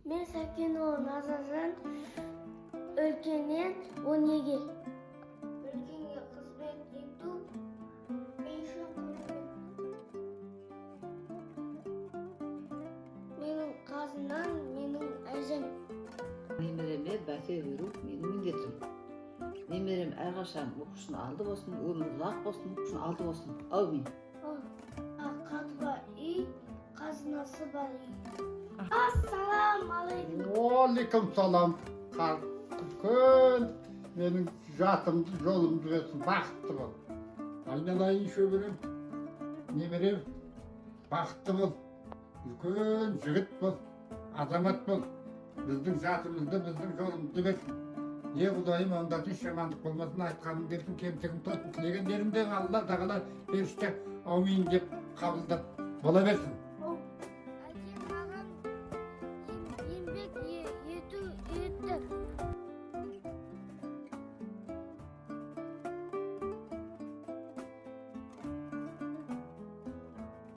Мен Сәкенұлы Назаржан, үлкеннен өнеге. Үлкенге қызмет ету мен үшін құрмет. Менің қазынам — менің әжем. Немереме бәтиә беру менің міндетім. Немерем әрқашан оқушының алды болсын, өмірі ұзақ болсын, оқушының алды болсын. Әумин. Қаты бар үй, қазынасы бар үй. Ассалаумағалейкум. Уағалейкум салам. Үлкен менің жатымды, жолымды берсін, бақытты бол. Айналайын шөберем, немерем, бақытты бол. Үлкен жігіт бол, азамат бол. Біздің жатымызды, біздің жолымызды берсін. Е, Құдайым, онда еш жамандық болмасын, айтқаным келсін, кемшілігім тосын, тілегендерімді Алла тағала, періште аумин деп қабылдап бола берсін. Әкем маған еңбек